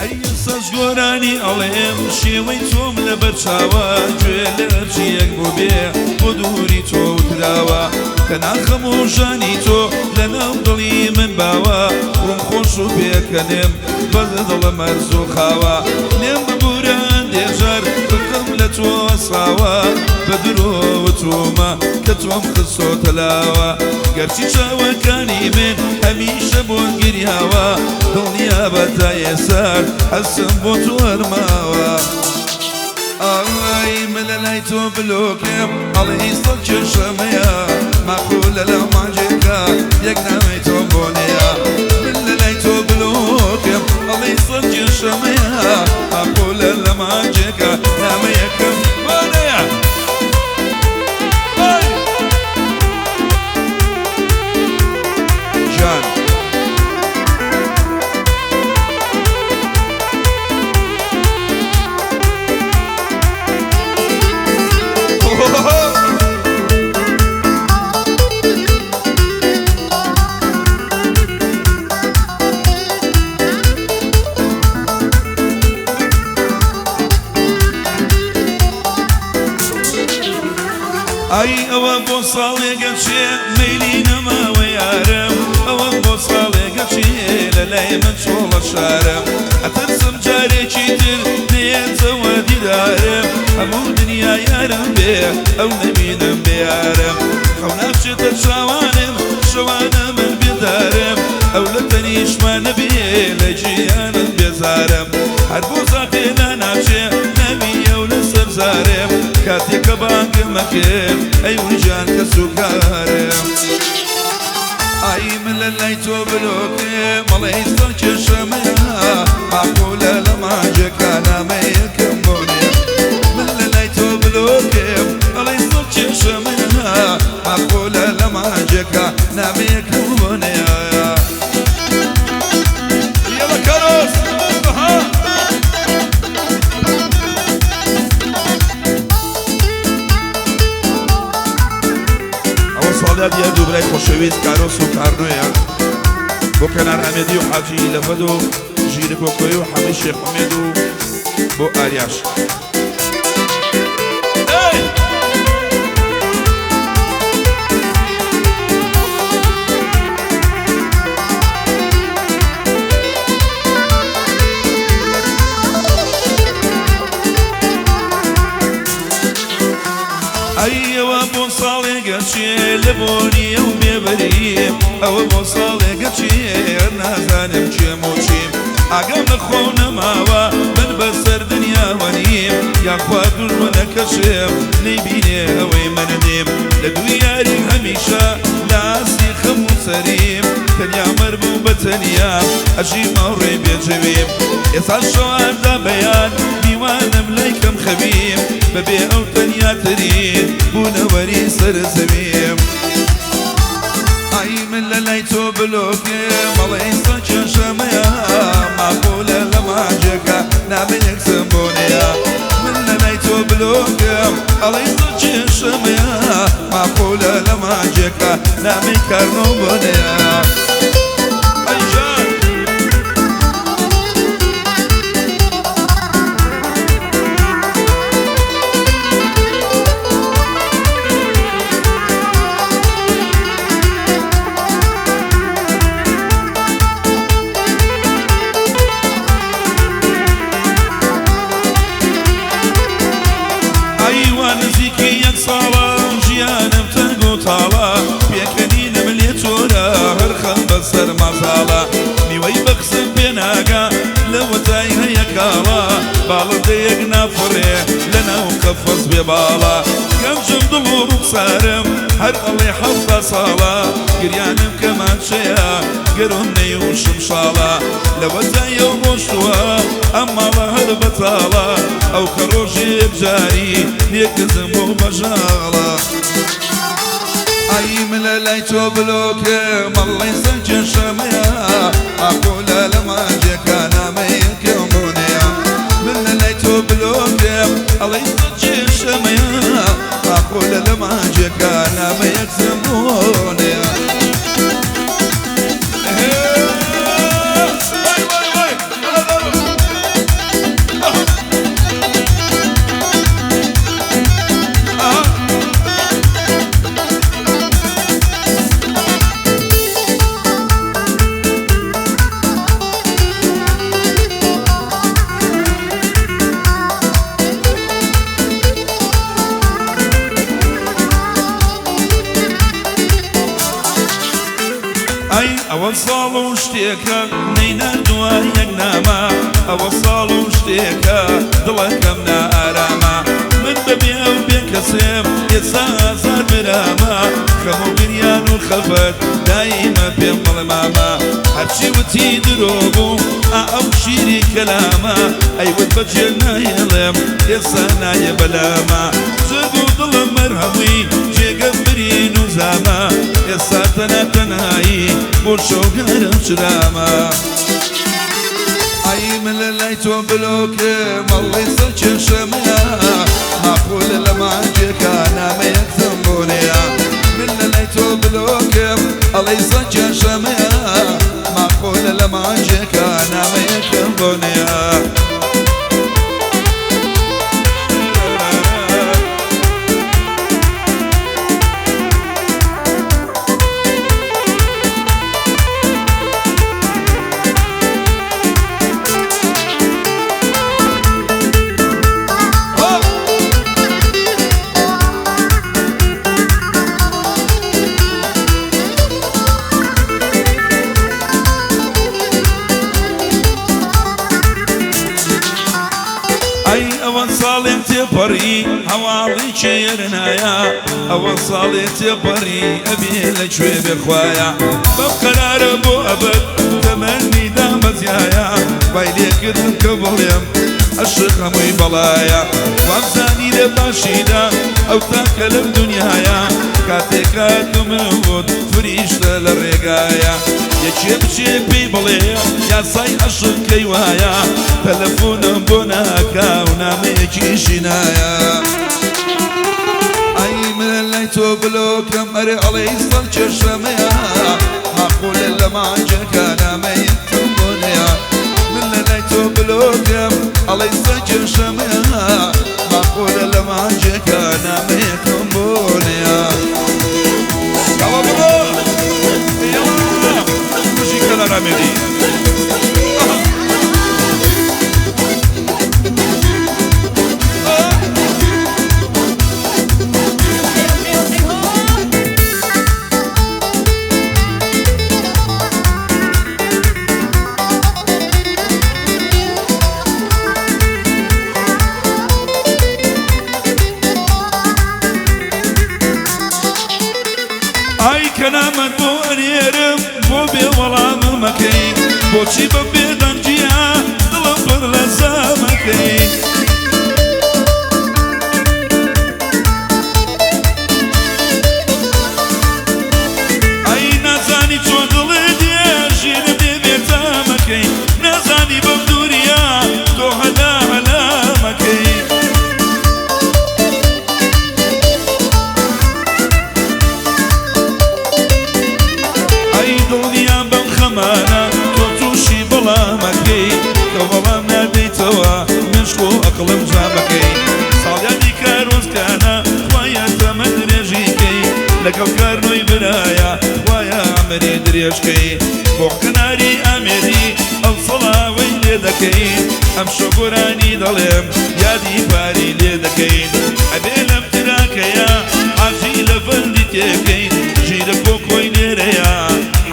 ئەی ئێستاش گۆرانی ئەڵێم شێوەی تۆم لەبەر چاوە گوێ لە هەرچیەک بووبێ بۆ دووری تۆ وتراوە کە ناخەم و ژانی تۆ لەناو دڵی من باوە ڕووم خۆش و پێکەنم بەس دڵم هەر زوو خاوە لێم ببورە هەندێ جار ڕقم لە تۆ ساوە بە درۆ وتوومە کە تۆم خستۆتە لاوە گەرچی چاوەکانی من هەمیشە بۆت گریاوە دڵنیابە تا ئێستا هەستم بۆ تۆ هەر ماوە. ئای من لە لای تۆ بلۆکێم ئەڵێی سەد کێشەم هەیە ماقولە لە مانگێکا یەک نامەی تۆم بۆ نەیە من لە لای تۆ بلۆکێم ئەڵێی سەد کێشەم هەیە ماقولە لە مانگێکا نامەیەکم بۆ نەیە. ئای گیان. ئای ئەوە بۆ ساڵێکە چێ مەیلی نەماوە یارم ئەوە بۆ ساڵێکە چێ لە لای من چۆڵە شارم ئەترسم جارێکی تر نەیەتەوە دیدارم هەموو دنیا یارم بێ ئەو نەبینم بێ یارم خەو ناچێتە چاوانم شەوانە من بێدارم ئەو لە تەنیشتما نەبێ لە گیانم بێزارم هەر بۆ زاتێ لاناچێ ناوی ئەو لەسەر زارم کاتێ کە بانگم ئەکرد ئەی ویژان کەسوکارم. ئای من لە لای تۆ بلۆکێ مەڵێی سەر کێشەمەیە ماقولە لە مانگێکا نامەیەکم بۆ نێ من لە لای تۆ بلۆکێم ئەڵێی سەر کێشەمەیە ماقولە لە مانگێکا نامەیەکم بۆ نێ. یەڵە کارۆس ئەها. ئەوە ساڵیادی هەردوو برای خۆشەویست کارۆس و کارنۆیە بۆ کەنار ئامێدی و حاجی لەفەد و ژیرک وەکۆی و حەمەی شێخ ئومێد و بۆ ئاریاش. ئەی! ئەی ئەوە بۆ ساڵێکە چێ لە بۆنی ئەو بێبەریم ئەوە بۆ ساڵێکە چێ هەر نازانم کێم و چیم ئاگام لە خۆم نەماوە من بەسەر دنیاوە نیم یاخوا دوژمنەکەشم نەیبینێ ئەوەی من نیم لە دوو یاری هەمیشە لە ئاستی خەم و سەریم تەنیا مەربوو بە تەنیا ئەژیم هاوڕێی بێجەویم ئێستا شەوان دا بەیان میوانم لای کەم خەویم بەبێ ئەو تەنیاترین بوونەوەری سەر زەویم. ئای من لە لای تۆ بلۆکێ مەڵێی سە کێشەمەیە ماقولە لە مانگێکا نامەیەکسم بۆ نەیە من لە لای تۆ بلۆکم ئەڵێی سە کێشەمەیە ماقولە لە مانگێکا نامەی کارنۆم بۆ نەیە. ئەی جان. ئەی وا نزیکی یەک ساڵە ژیانم تەنگ و تاڵە پێکەنینم لێ چۆرە هەر خەم بەسەر مازاڵە میوەی بەخسم پێ ناگا لەوەتای هەیە کاڵا باڵندەیەک نافڕێ لەناو قەفەس بێ باڵا گەنجم دڵ و ڕوخسارم هەر ئەڵێ 70 ساڵە گریانم کەمانچەیە گەرم نەیوشم شاڵە لەوەتای ئەو ڕۆشتووە ئەم ماڵە هەر بەتاڵە ئەو کە ڕۆژێک جاری لێکردم بۆ بەژاڵە. ئای من لە لای تۆ بلۆکم ئەڵێی سەر کێشەمەیە ماقولە لە مانگێکا نامەیەکم بۆ نەیە من لە لای تۆ بلۆکم ئەڵێی سەر کێشەمەیە ماقولە لە مانگێکا نامەیەکم بۆ نەیە. وای وای وای. ساڵ و شتێکە نەیناردووە یەک نامە، ئەوە ساڵ و شتێکە دڵەکەم نائارامە. من بەبێ ئەو بێ کەسێم ئێستا ئازار برامە، خەم و گریان و خەفەت دایمە پێم بڵێ مامە. هەرچی وتی درۆ بوو ئا ئەو شیری کەلامە، ئەیوت بەجێ نایەڵێم ئێستا نایە بەلامە. جەرگ و دڵم مەرهەمووی جێگەم برین و زامە، ئێستا تەنها تەنهایی بۆ شەوگارم چرامە. ئای من لە لای تۆ بلۆکم ئەڵێی سەر کێشەمەیە، ماقولە لە مانگێکا نامەیەکتم بۆ نەیە. من لە لای تۆ بلۆکم ئەڵێی سەر کێشەمەیە، ماقولە لە مانگێکا نامەیەکم بۆ نەیە. ئەی ئەوە ساڵێ تێپەڕی هەواڵی کێرنایە، ئەوە ساڵێ تێپەڕی ئەبێ لە کوێ بێ خوایە. بەم قەرارە بۆ ئەبەد تەمەنی دامەزیایە، وای لێکردم کە بڵێم عەشق هەمووی بەڵایە. وامزانی لە باشیدا ئەو تاکە لەم دنیایە، کاتێک هاتم وت فریشتە لە ڕێگایە. یەکێ بچێ پێی بڵێ یاسای عەشق کەی وایە، تەلەفۆنم بۆ ناکا و نامەیەکیشی نایە. ئەی من لای تۆ بلۆکم ئەرێ ئەڵێی سەر کێشەمەیە، ماقولە لە مانگێکا نامەیەکتم بۆ نەیە. من لە لای تۆ بلۆکم ئەڵێی سەر کێشەمەیە، ماقولە لە مانگێکا نامەیەکم بۆ نەیە. یاڵا بڕۆ یاڵا بژی کەلار ئامێدی. ئای کە نامەت بۆ ئەنێرم بۆ بێ وەڵاممەکەی، بۆچی بەم بێدەنگییە دڵم پڕ لە زامەکەی. ئەی نازانی چۆن دڵت دێ ژیرم دێ بێتامەکەی، نازانی بەم دووریە تۆ هەلا هەلامەکەی. ئەی دڵنیام بەم خەمانە تۆ تووشی بەڵامەکەی، کە وەڵام نادەیتەوە مێشک و ئەقڵم جامەکەی. ساڵیادی کارۆزکانە خوایە تەمەن درێژی کەی، لەگەڵ کارنۆی برایە خوایە عەمری درێژکەی. بۆ کەناری ئامێدی ئەو سەڵاوەی لێ دەکەین، ئەمشەو گۆرانی دەڵێم یادی پاری لێ دەکەین. ئەبێ لەم تراکەیە حاجی لە فەندی تێکەین، ژیرە کۆکۆی لێرەیە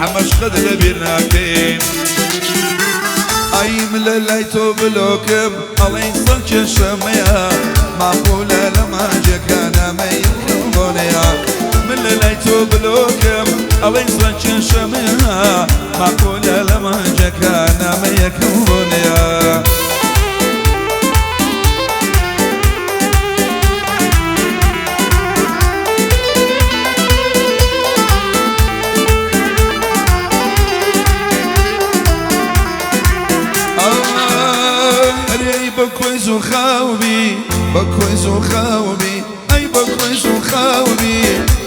حەمەش قەت لەبیر ناکەین. ئەی من لە لای تۆ بلۆکم ئەڵێی سەر کێشەمەیە، ماقولە لە مانگێکا نامەیەکم بۆ نەیە. من لە لای تۆ بلۆکم ئەڵێی سەر کێشەمەیە، ماقولە لە مانگێکا نامەیەکم بۆ نەیە. ئەرێ بە کۆی زووخاوبی بە کۆی زووخاوبی، ئەی بە کۆی زووخاوبی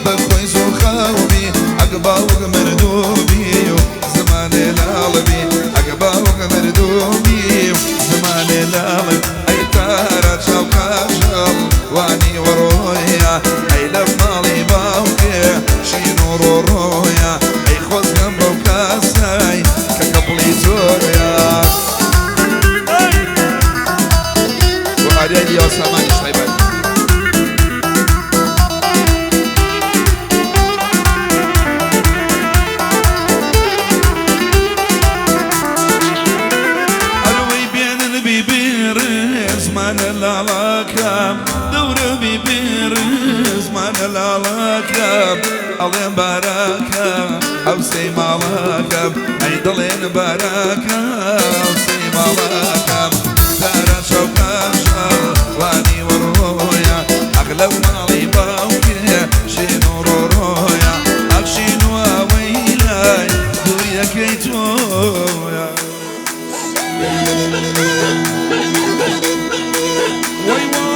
بە کۆی زووخاوبی، ئەگە باوک مردووبی و زمانێ لاڵبی، ئەگە باوک مردووبی و زمانێ لاڵبی. ئەی تارا چاو کاژڵ وانی وەڕۆیە، ئەی لە ماڵی باوکێ شین و ڕۆڕۆیە، ئەی خۆزگەم بەو کاسای کە کەپڵی زۆرەیە. بۆ ئاریای لیاو سامانیش تایبەت. لاڵەکەم ئەڵێم باراکە ئەوسەی ماڵەکەم ئەی دڵێن باراکە ئەوسەی ماڵەکەم دارە چاوکاشە وانی وەڕۆیە ئەغلەو ماڵی باوکێ شین و ڕۆڕۆیە ئەخشین و ئەوەی لای دووریەکەی تۆیە. وەی وای.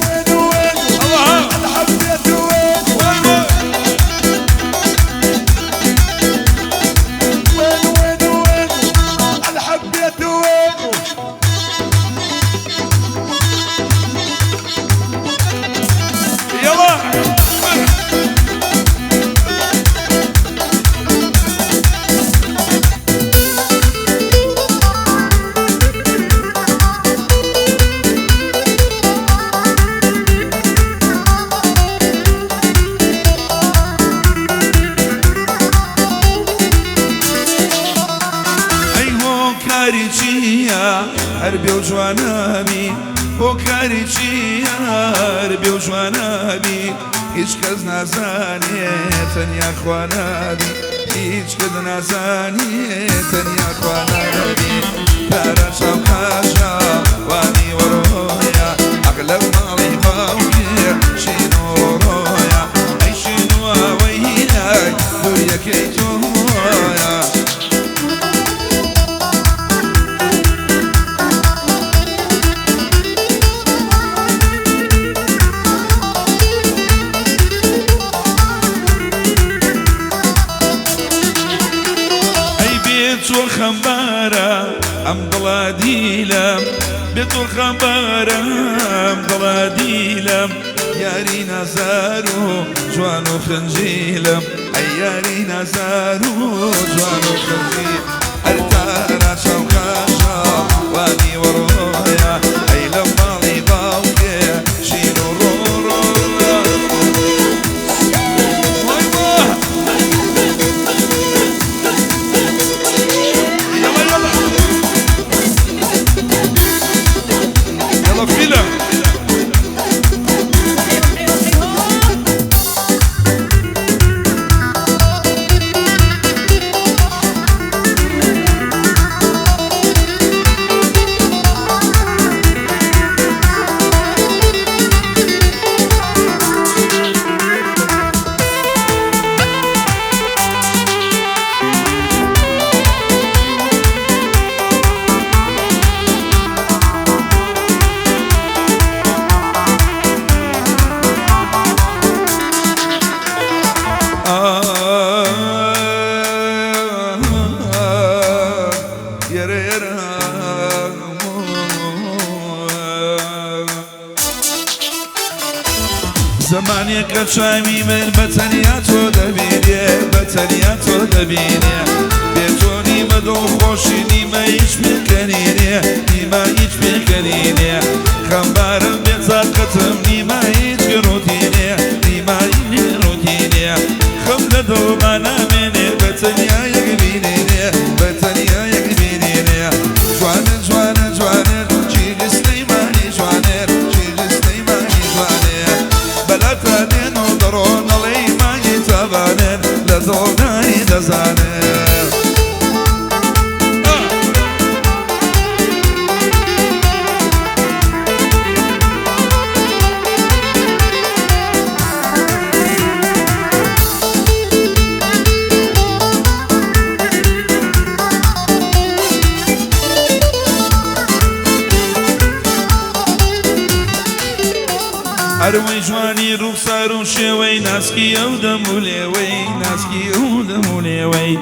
وين وين الله الحبيت وين وي وي. وين وين وين الحبيت وين. يلا ئەی هۆکاری چییە هەر بێ و جوانابی، هۆکاری چییە هەر بێ و جوانابی، هیچ کەس نازانێ تەنیا خوانابی، هیچ کەس نازانێ تەنیا خوانابی. پارە چاو قاژە وانی وەڕۆیە ئەغلەو ماڵی باوکێ شین و ڕۆیە ئەی شین و ئەوەی لای دووریەکەی تۆیە. ئەی بێ تۆ خەمبارە ئەم دڵە دیلم، بێ تۆ خەمبارە ئەم دڵە دیلم، یاری نازار و جوان و خنجیلم، ئەی یاری نازار و جوان و خنجیل. هەر تارا چاوکاشە وانی وەڕۆیە ئەی لە ماڵی باوکێ شین و ڕۆڕۆیە. وای وای. يلا يلا يلا فيلا. آه يرى يرى. زمانێک کە چاوی من بە تەنیا تۆ دەبینێ، بە تەنیا تۆ دەبینێ، بێ تۆ نیمە دڵخۆشی نیمە هیچ پێکەنینێ، نیمە هیچ پێکەنینێ، خەمبارم بێ تاقەتم نیمە هیچ گڕوتینێ، نیمە هیچ ڕوتینێ، خەم لە دڵما نامێنێ بە تەنیا یەک بینێنێ، بە تەنیا یەک بینێنێ. جوانە جوانە جوانە چیری سلەیمانی جوانێ، چیری سلەیمانی جوانێ، بەلاتا دێن و دەڕۆن ئەڵێی مانگی تابانێن لە دڵدای دەزانێ. هەروەی جوانی ڕوخسار و شێوەی ناسکی ئەو دەم و لێوەی، ناسکی ئەو دەم و لێوەی،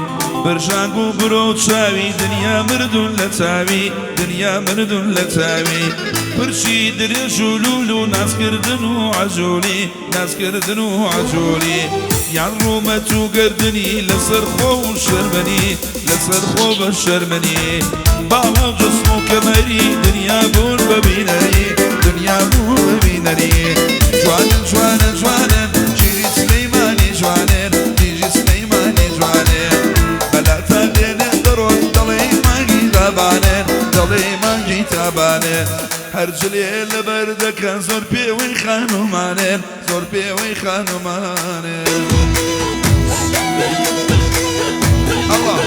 بەرژانگ و برۆ و چاوی دنیا مردون لە چاوی، دنیا مردون لە چاوی، پرچی درێژ و لوول و ناسکردن و عەجولی، ناسکردن و عەجولی، یان ڕوومەت و گردنی لەسەر خۆ و شەرمنی، لەسەر خۆ بە شەرمنی، باڵا و جسم و کەمەری دنیا بوون بە بینەری، دنیا بوون بە بینەری. جوانن جوانن جوانن چیری سلەیمانی جوانن، چیری سلەیمانی جوانن، بەلاتا بیابانێ هەر جلێ لەبەر دەکەن زۆر پێوەی خانومانێ زۆر پێوەی خانومانێ ئەڵا.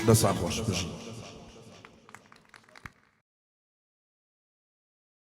دەستان خۆش بژین.